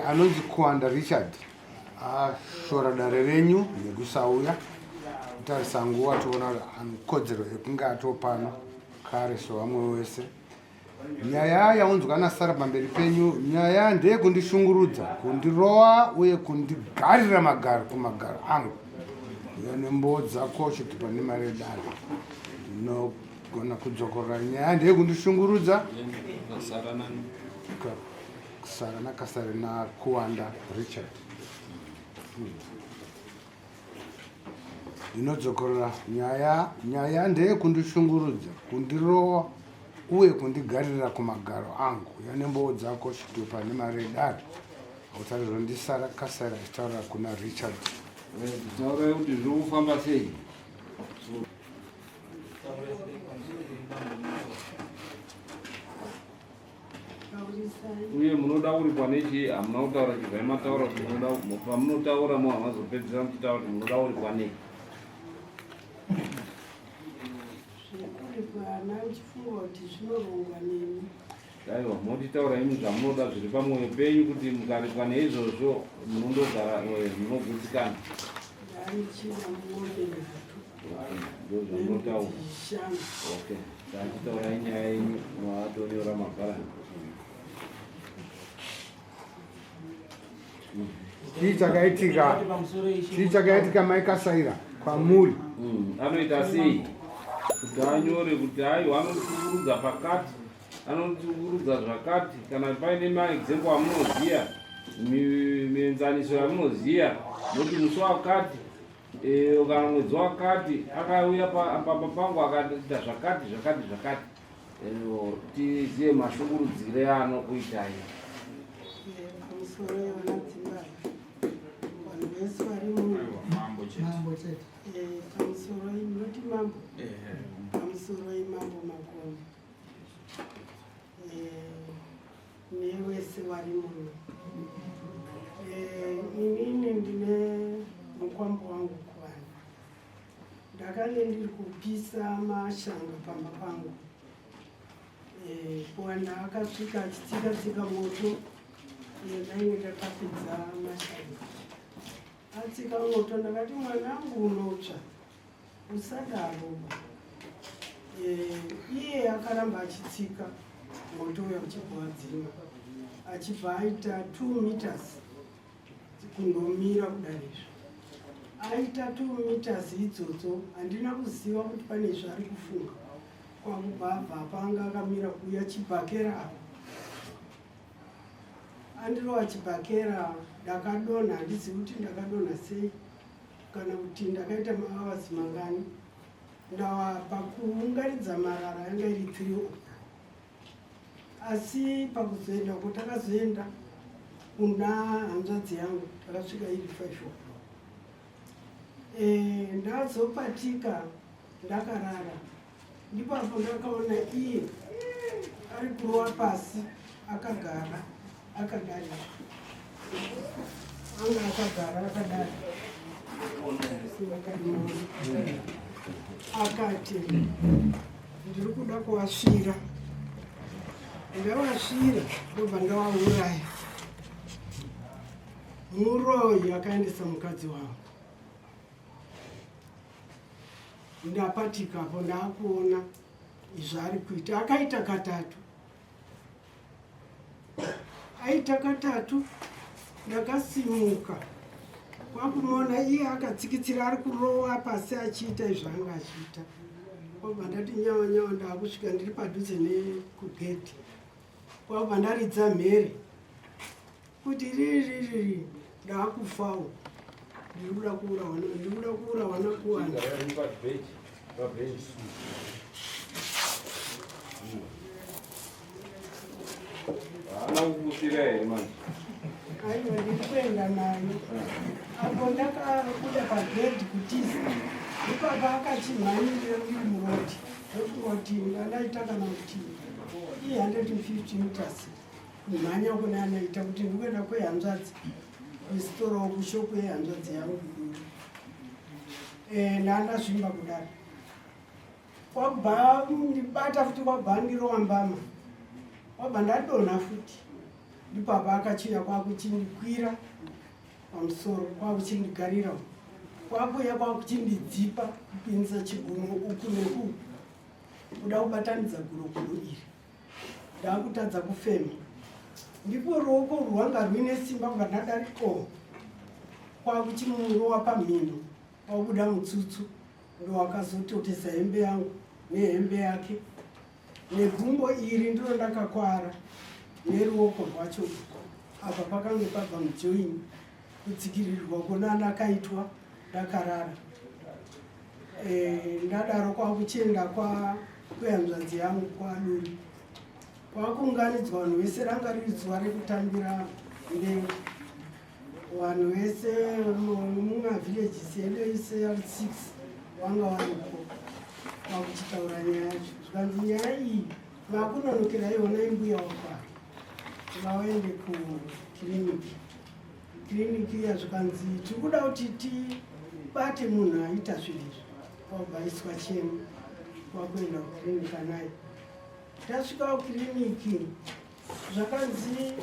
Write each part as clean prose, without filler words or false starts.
Anonzi Kuwanda Richard ashora dare renyu nekusauya kutarisa nguva toona anokodzero yekunge atopano kare sevamwe wese. Nyaya yaunzwa naSara pamberi penyu nyaya ndeyekundishungurudza, kundirowa uye kundigarira magaro kumagaro angu. Uya nemboo dzako chitupa nemari yedare. Ndinogona kudzokorora nyaya ndeyekundishungurudza. Sara naKasare naKuwanda Richard. Ndinodzokorora nyaya nyaya ndeyekundishungurudza, kundirowa uye kundigarira kumagaro angu. Uya nemboo dzako chitupa nemari yedare. Hautarirwa ndisara Kasare achitaura kuna Richard. Taurai kuti zviri kufamba sei? Uye munoda kuripwa nechii? Hamuna kutaura chibvai mataura kuti munoda pamunotaura mo hamazopedzisira muchitaura kuti munoda kuripwa nei. Zvekuripwa hana ndichifunga kuti zvinorongwa nemi. Aiwa motitaura imi zvamunoda zviri pamwoyo penyu kuti mukaripwa neizvozvo munondogara eh, munogutsikana. Ndanichida mombe nhatu. Ndozvamunotaura. Okay. Tachitaurai nyaya yenyu maatonyora mabhara. Chii chakaitika? Chii chakaitika mai Kasaira kwamuri? Mm, anoita sei kuti anyore kuti aiwa anotikurudza pakati anotikurudza zvakati kana paine maexample amunoziva mienzaniso yamunoziva nokuti musi wakati Eh, kana mwedzi wakati akauya pamba pangu akaita zvakati zvakati zvakati eh, tizive mashungurudzire anokuitai pamusoro yevanadzimbai vanhu vese vari mambo chete eh, pamusoro inoti mambo pamusoro imambo makoni Nevese vari muno. Eh, inini ndine mukwambo wangu kuvanhu. Ndakange ndiri kupisa mashanga pamba pangu. Eh, kuwanda akasvika achitsika tsika moto eh, ndainge ndakapedza mashanga. Atsika moto ndakati mwanangu unotsva. Usadaro ba. Eh, iye akaramba achitsika moto uya uchibva wadzima achibva aita 2 meters kundomira kudarizvo aita 2 meters idzodzo handina kuziva kuti pane zvaari kufunga kwakubva abva apanga akamira kuuya chibhakera apa andirova chibhakera ndakadonha handizivi kuti ndakadonha sei kana kuti ndakaita mahours mangani ndawa pakuunganidza marara yanga iri 3 o'clock asi pakuzoenda ko takazoenda kuna hanzvadzi yangu takasvika iri 5 o'clock e, ndazopatika ndakarara ndipo apo ndakaona iye ari kurova pasi akagara akadari anga akagara akadari akati ndiri kuda kuvasvira ndavasvira ndobva ndavauraya muroyi akaendesa mukadzi wangu Ndapatika apo ndakuona zvaari kuita. Akaita katatu, aita katatu, ndakasimuka kwakumuona iye akatsikitsira ari kurowa pasi achiita izvo anga achiita. Kwabva ndati nyawa nyawa, ndakusvika ndiri padhuze nekugedhi, kwabva ndaridza mhere kuti riririri ndakufawo ndiri kuda kuurawa ndiri kuda kuurawa nakuwana haana kukusira here manje aiwa ndiri kuenda nayo apo ndakabuda pagedhi kutiza ipapa akachimhanyirira ndiri muroti ndofunga kuti andaita kana kuti i 150 meters Kumhanya kune anoita kuti ndikuenda kwehanzvadzi kusitoro kushopu yehanzvadzi yangu eh, ndandazvimba kudaro kwabva ndibata futi kwabva ndirova mbama kwabva ndadonha futi Ndipo apa akachiuya kwakuchindikwira pamusoro, kwakuchindigarira, kwakuuya kwakuchindidzipa kupinza chigumo uku nekuku, kuda kubatanidza gurokuro iri. Ndakutadza kufema. Ndipo ruoko rwanga rwuine simba kubva ndadarikawo kwakuchimurowa pamhino, wabuda mutsutsu ndowakazototesa hembe yangu nehembe yake negumbo iri ndiro ndakakwara neruoko rwacho. Apa pakange pabva mujoini kutsikirirwa kona ndakaitwa ndakarara. Ndadaro kwakuchienda kwehanzvadzi yangu kwaduri, kwakuunganidzwa vanhu vese. Ranga riri zuva rekutambira mbeu, vanhu vese mumavillages edu ese ari 6 vanga varipo. Kwakuchitaura nyaya yacho, zvikanzi nyaya iyi makunonokera iona imbuya wakwara, vaende kukiriniki. Kiriniki iya zvikanzi tiri kuda kuti tibate munhu aita zvinhu izvi. Kwabvaiswa chemo, kwakuenda kukiriniki anaye. Tasvika kukiriniki, zvakanzi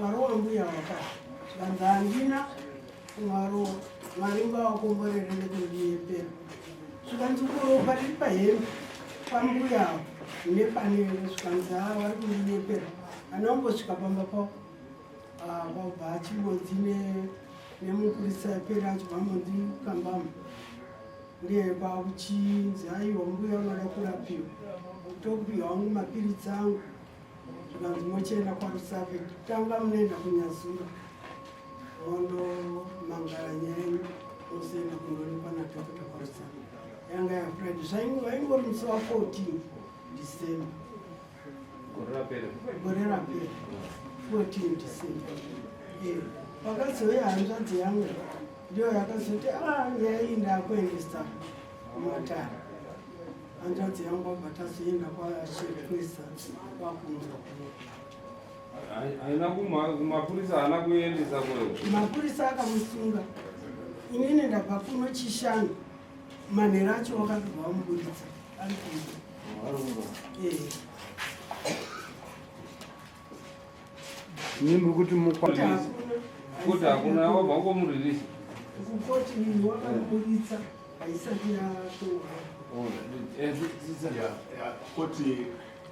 warowa mbuya wakati, zvikanzi handina warowa, Mwari ngawakomborere nekundiyepera. Zvikanzi kuropa riri pahembe pambuya avo nepanenge. Zvikanzi haa, vari kundiyepera, anaombosvika pamba pavo. Kwabva achingonzi nemupurisa epera achibva ambonzi kambama, ndiye kwakuchinzi aiwa, mbuya unoda kurapiwa, tokupiwa wangu mapiritsi angu. Zvikanzi mochienda kwaRusape, tanga munoenda kuNyazura mondo mangara nyaya yenyu, mozoenda kundoonekwa nadhokota kwaRusape. Yanga yaFriday, zvaingori musi wa14 December. Gore rapera? Gore rapera, 14 December. Pakazouya hanzvadzi yangu, ndiyo yakazoti a nyaya iyi ndakuendesa kumatare. Hanzvadzi yangu abva tazoenda kwaChirikuisa kwakunzwa kuno. Haina kumapurisa, haana kuendesa kwe Mapurisa akamusunga. Inini ndabva kuno Chishanu, manhero acho wakabva wamuburitsa ari kuno. Nimbi kuti mukwa Kuti hakuna. Kuti hakuna, wabva wangomurelease. Kukoti wakamuburitsa, haisati yatongwa. Yeah, koti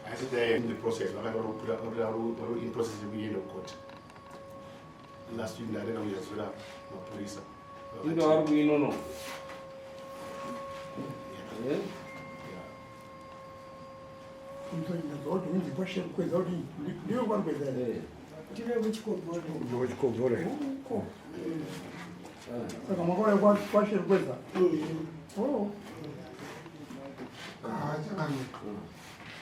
haisati in the process, vakati vari in process yekuenda kukoti. Last week ndaenda kuNyazura, mapurisa. Inge vari kuinono. Yeah. Kuti kwasherikweza kuti ndiyo kwarikweza. Tine kuChikobhore. NdokuChikobhore. Uko saka makauya kwaSherikweza? Oh. Ah, chakanaka.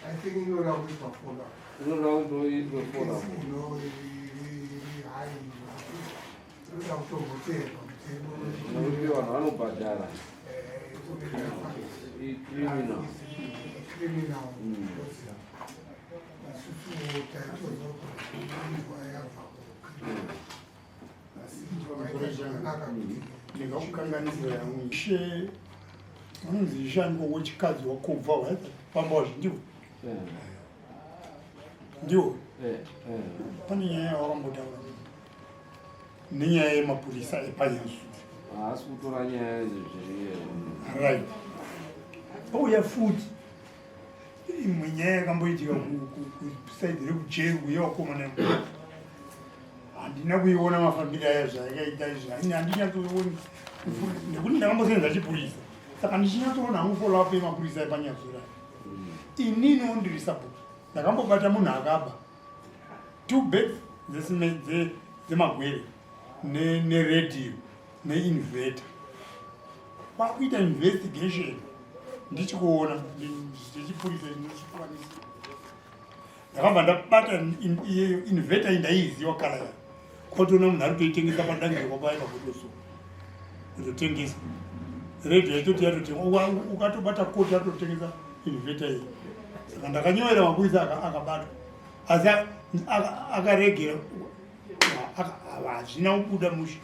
I think inoda kuitwa follow up. Inoda kuti iitwe follow up. Ino iri hai, inoda kutomboteerwa mutemo. Nokuti vanhu vanobhadhara. Icriminal. Criminal. Isusu taitozwa kuti yabva kucriminal, asi zvakaita zvakanaka kuti Ndingakukanganisira yangu, ishe unonzi ishango wechikadzi wakobva pamba wazvi ndiwo ndiwo. Pane nyaya yawakambotaura nenyaya yemapurisa epaNyazura. Haasi kutora nyaya zviri. Right, pauya futi imwe nyaya yakamboitika kuside rekuJeru yevakomana. Handina kuiona mafambiro aya zvayakaita izvi, handinyatsooni nekuti ndakambosenza chipurisa, saka ndichinyatsoona hangu follow up yemapurisa epaNyazura. Ininiwo ndiri sabhuku, ndakambobata munhu akaba two bags dzemagwere neredhiyo neinverter. Kwakuita investigation, ndichikuona zvechipurisa ndichikwanisa, ndakabva ndabata iyeyo inverter iyi, ndaiiziva colour yayo. Kwatoona munhu ari kutoitengesa padangirwa paya pakutoso kutotengesa redhiyo yaitoti yatotengwa, ukatobata koti atotengesa inverter iyi. Saka ndakanyorera mapurisa, akabatwa, asi akaregera, hazvina kubuda mushe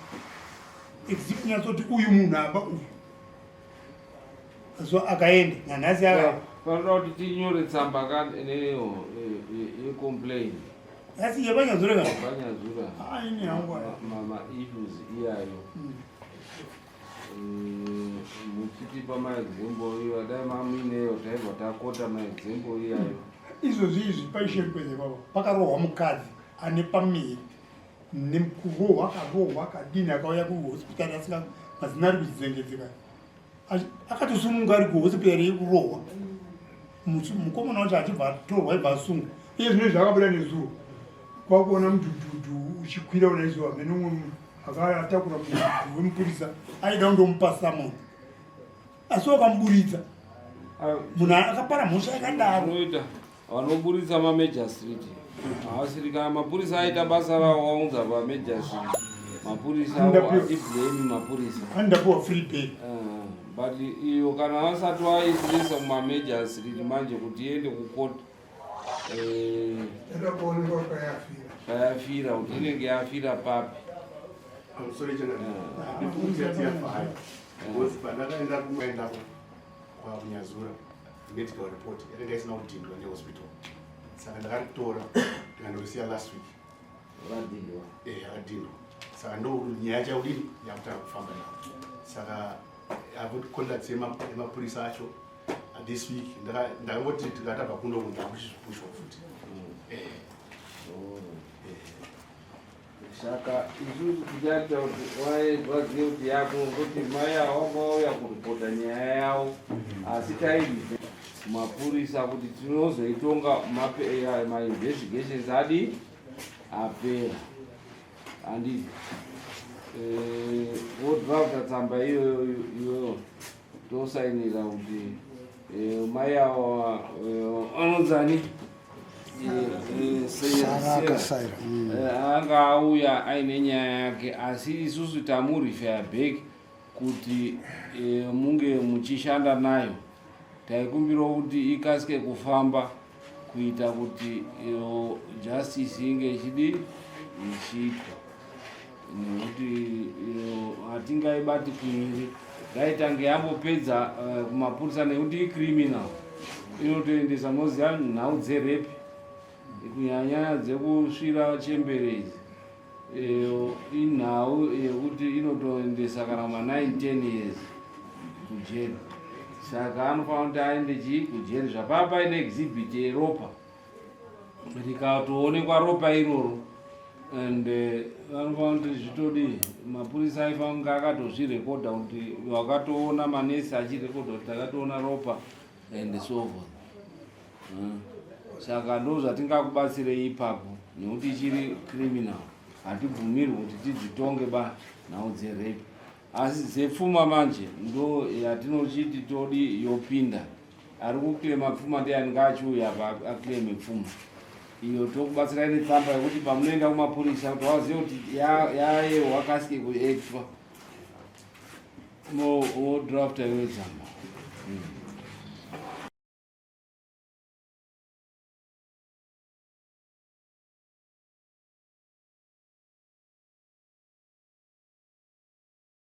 except kunyatsoti uyu munhu aba uyu, so akaenda nanhasi aka Panoda kuti tinyore tsamba ka neyo yecomplain. Asi yepanyazura ka? Panyazura. Ah, ini hangu aya. Ma issues iyayo. Muchitipa maexample iyo, dai mamuineyo taibva takota maexample iyayo. Izvozvi izvi paishekweze baba pakarohwa mukadzi ane pamiri nekurohwa, akarohwa akadini, akauya kuhospitari asika mazina ari kudzengedzeka, akatosununga ari kuhospitari yekurohwa. Mukomana wacho achibva atorwa, ibva asungwa. Iye zvino izvi akabuda nezuro, kwakuona mudhudhudhu uchikwira unaizvo hamene umwe munhu akatakura mudhudhudhu wemupurisa aida kundomupa summon, asi wakamuburitsa munhu akapara mhosva yakadaro. Unoita vanoburitsa mamajor street havasiri kana mapurisa aita basa ravo, waunza pamajor street mapurisa atiblame mapurisa. Andapiwa free bail. But iyo kana vasati vaisirisa kumamajor street manje kuti iende kukoti Eda kuonekwa kwayafira. Payafira, kuti inenge yafira papi. I'm sorry, General. Ndikuti because pandakaenda kuendako kwakunyazura, medical report yakanga isina kudhindwa nehospital, saka ndakaritora ndikandorisiya last week. Radhindwa? Eh, yakadhindwa, saka ndo nyaya yacho yakudini, yakutanga kufamba nayo. Saka akuti contacts yemapurisa acho this week ndakangoti tikatabva kuno ndakuchizvipushwa futi. Oh. Saka isusu tichaita kuti vazive kuti yako, kuti mai ava vanga vauya kuripota nyaya yavo, asi tairipe mapurisa kuti tinozoitonga mainvestigations adi apera, handiti? Wodrafta tsamba iyoyo iyoyo, tosainira kuti mai ava anonzani? Sarah Kasaira. Anga auya aine nyaya yake, asi isusu tamurefer back kuti munge muchishanda nayo. Taikumbirawo kuti ikasike kufamba kuita kuti iyo justice inge ichidi ichiitwa, nekuti iyo hatingaibati kuiri, ngaitange yambopedza kumapurisa, nekuti icriminal, inotoendesa. Moziva nhau dzerape, kunyanyanya dzekusvira chembere idzi, inhau yekuti inotoendesa kana ma 9 10 years kujeri. Saka anofanira kuti aende chii kujeri zvapaa paine exhibit yeropa, rikatoonekwa ropa iroro, and vanofanira kuti zvitodi mapurisa aifanira kunge akatozvirekodha kuti wakatoona manesi achirekodha kuti takatoona ropa and so forth. Saka ndo zvatingakubatsirei ipapo, nekuti ichiri criminal, hatibvumirwi kuti tidzitonge ba nhau dzerape. Asi dzepfuma manje ndo yatinochiti todi yopinda. Ari kuclaima pfuma ndiani? Ngaachiuya apa aclaime pfuma iyo, tokubatsirai netsamba yekuti pamunoenda kumapurisa kuti wazive kuti yaye wakasike kuactwa, wodrafta iwe tsamba.